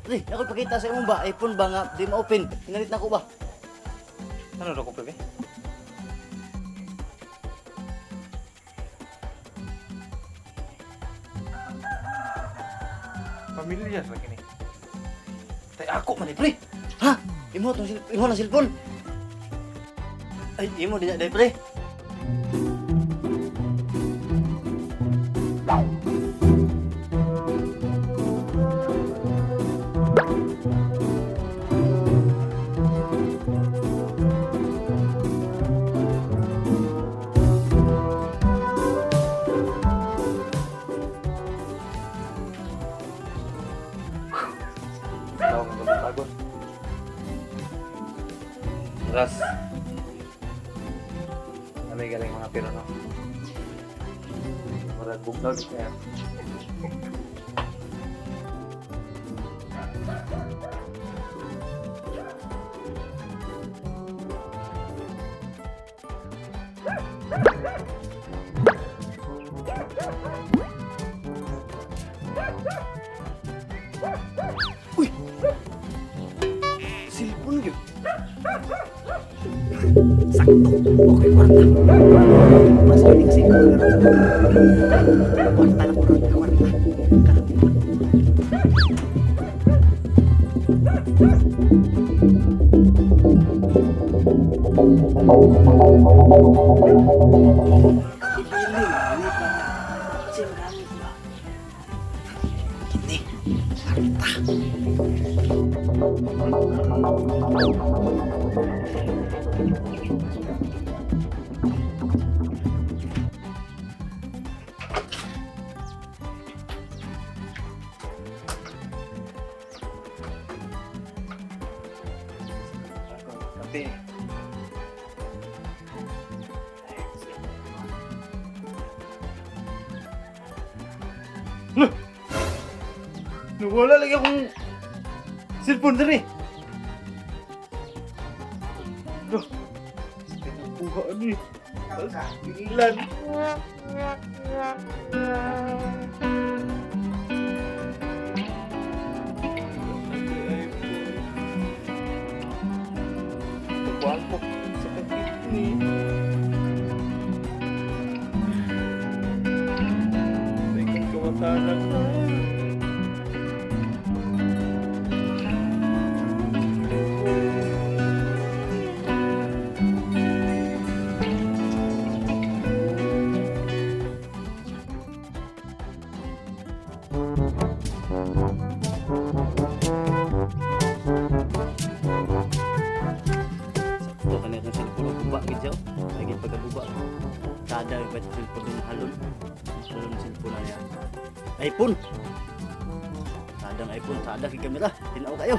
Pre, ako pakita sa imo ba iPhone ba nga di ma-open. Pinalit na ko ba? Ano daw ko, pre? Pamilya sa kini. Tay ako man eh, pre. Ha? Imo tong imo na cellphone. Ay, imo di na day, pre. Tawag ng tagon. Ras. Kami galing mga pero no. Murag bugnaw di kaya. Uy. Cellphone gyud. Sakto. Okay, kwarta. Mas ini kasi kwarta na kwarta, kwarta. Kini, kwarta. Kape. Loh! Nawala lagi akong cellphone diri. Loh! Pinakuha ni. Ilan. Guwapo sa kapit ni. May kagkawatanan ka. Sakto ka na itong cellphone. Guba, gid siya. Lagi pagkaguba. Sada yung pwede cellphone din halon. Halon ang cellphone na niya. iPhone! Sadang iPhone, sada kay kamera. Tinaw kayo.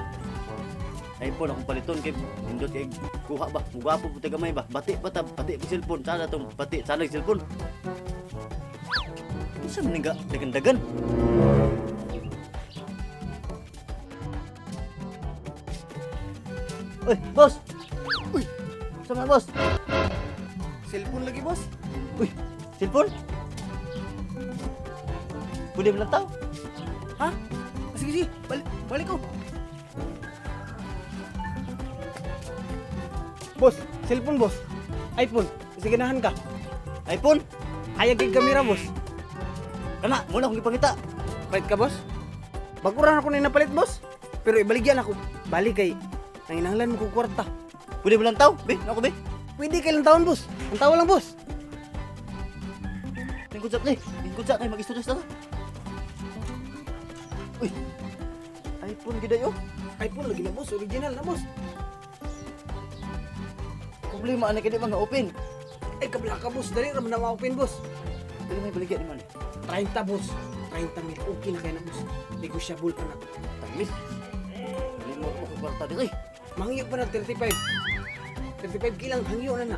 iPhone akong paliton kay nindot kay kuha ba. Mugwapo po gamay ba. Bati pa ta, bati pa cellphone. Sada tong bati, sada yung cellphone. Unsa man nga dagan-dagan? Uy, boss! Uy! Sama boss! Cellphone lagi, boss. Uy, cellphone? Pwede mo lang tao? Ha? Sige, sige. Balik, balik ko. Boss, cellphone, boss. iPhone. Sige, ganahan ka. iPhone? Hayag kay kamera, boss. Kana, muna akong ipangita. Palit ka, boss. Bago ra ako na napalit, boss. Pero ibaligyan ako. Balik kay nanginahanglan mo ko kwarta. Pwede mo lang tao? Be, ako be. Pwede kay lang taon, boss. Ang tawa lang, boss. Lingkod sa pre. Lingkod sa kay mag-istorya sa ta. Uy. iPhone gid ayo. iPhone lagi na, boss. Original na, boss. Problema ana kay di man open. Ay, kabla ka, boss. Dali ra man na ma-open, boss. Pwede may baligya ni man. 30, boss. 30 mil. Okay na kayo na, boss. Negotiable pa na. Tangis. Limo ko kwarta diri. Mangyo pa na 35. 35 kilang hangyo na na.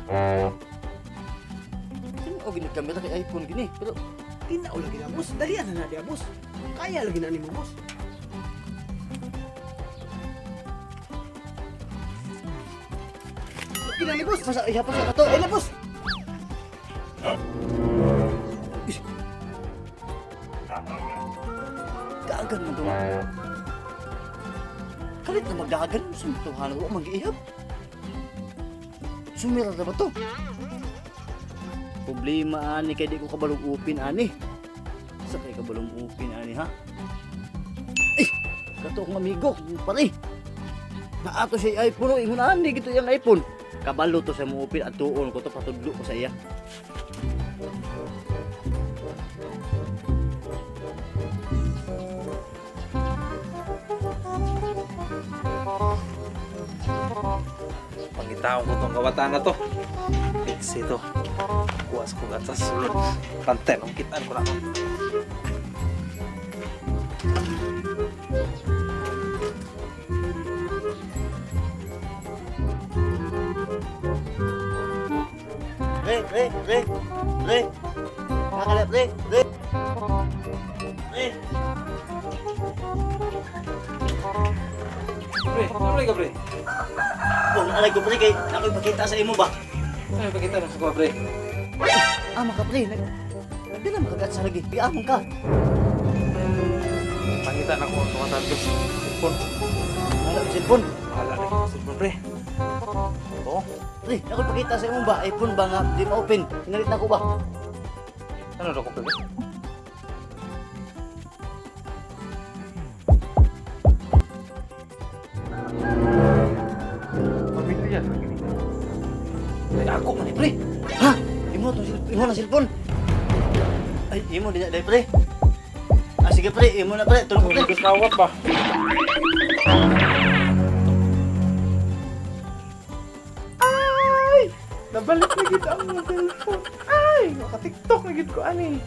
Sino og gini kamera kay iPhone gini? Pero Tinaw lagi na, boss. Dalian na na diya, boss. Kaya lagi na nimo, boss. Okay na ni boss. masa ihapon sa kato. Ay na, boss. Dagan man to. Kalit na magdagan sa tuhanan ko mag-ihap. Sumira na ba to? Problema ani kay di ko kabalong upin ani. Sa kay kabalong upin ani ha? Eh, kato akong amigo, pare. Naato siya iPhone, oh, ingon ani gito iyang iPhone. Kabalo to sa mo upin at tuon ko to patudlo ko sa iya. Pangitaon ko tong kabataan na to. Fix ito. Kuwas ko gatas sulod. Panten, ang kitaan ko na ako. Pre, pre, pre, pre. Nakala, pre, pre. Pre. Pre, ano ka pre? Oh, naalay ko pre kay ako'y pakita sa imo ba? Ano pakita na sa ko pre? Ama ka pre, nag Di na makagat sa lagi. Amon ka. Pangita na ko ang kabataan pre. Cellphone. Wala ko cellphone. Bahala na ko cellphone pre. Oo. Pre, ako'y pakita sa imo ba? iPhone ba nga di ma-open? Pinalit na ko ba? Ano daw ko pre? Pamilya lagi ni. Ay, ako man eh, pre. Ha? Imo to imo na cellphone. Ay, imo di na dai pre. Ah, sige pre, imo na pre, tulong ko pre. Gusto pa. Ay! Nabalik na gid ang mga cellphone. Ay! Maka-TikTok na gid ko ani.